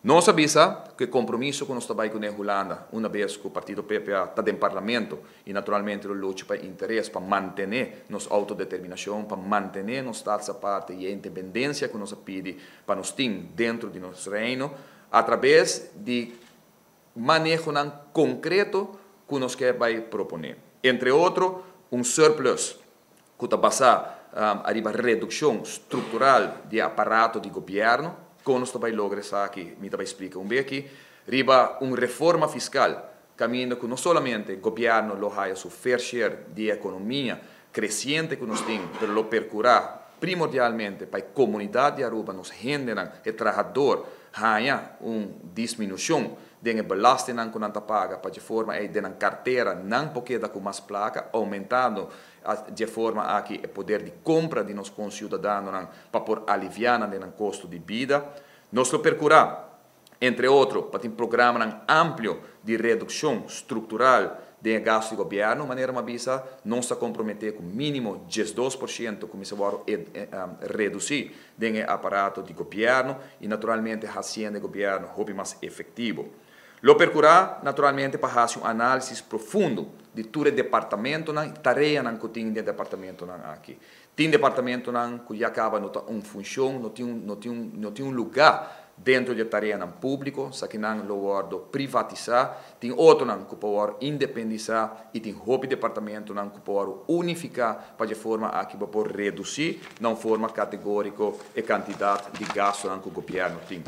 Nos a bisa ku e kompromiso ku nos ta bai kuné Hulanda una bes ku partido PPA ta den parlamento i naturalmente lo lucha pa interes pa mantené nos outodeterminashon, pa mantené nos Staats Aparte i e independensia ku nos a pidi pa nos tin dentro di nos Reino atrabes di manehonan konkreto ku nos ke bai proponé. Entre otro un surplus ku ta basá ariba redukshon struktural di e aparato di gobièrnu. Kon nos ta bai logra esaki mi ta bai splika un beki. Riba un reforma fiskal kaminda ku no solamente gobièrnu lo haya su fair share di e ekonomia kresiente ku nos tin, pero lo perkurá primordialmente pa e komunidat di Aruba, nos hendenan, e trahador, haña un disminushon den e belastingnan ku nan ta paga pa dje forma ei den nan kartera nan por keda ku mas plaka, oumentando dje forma aki e poder di kompra di nos konsiudadanonan pa por aliviá nan den nan kosto di bida. Nos lo perkurá, entre otro, pa tin programanan amplio di redukshon struktural den e gastu di gobièrnu. Manera mi a bisa, nos ta komprometé ku mínimo 12% kuminsá wòrdu redusí den e aparato di gobièrnu i naturalmente hasiendo e gobièrnu hopi mas efektivo. Lo perkurá naturalmente pa hasi un análisis profundo di tur e departamentonan i tareanan ku tin den e departamentonan aki. Tin departamentonan ku ya kaba no ta un funshon, no tin un no tin un no tin un lugá dentro di e tareanan públiko, esakinan lo wòrdu privatisá. Tin otronan ku por wòrdu independisá i tin hopi departamentonan ku por wòrdu unifiká pa dje forma aki bo por redusí na un forma kategóriko e kantidat di gastunan ku gobièrnu tin.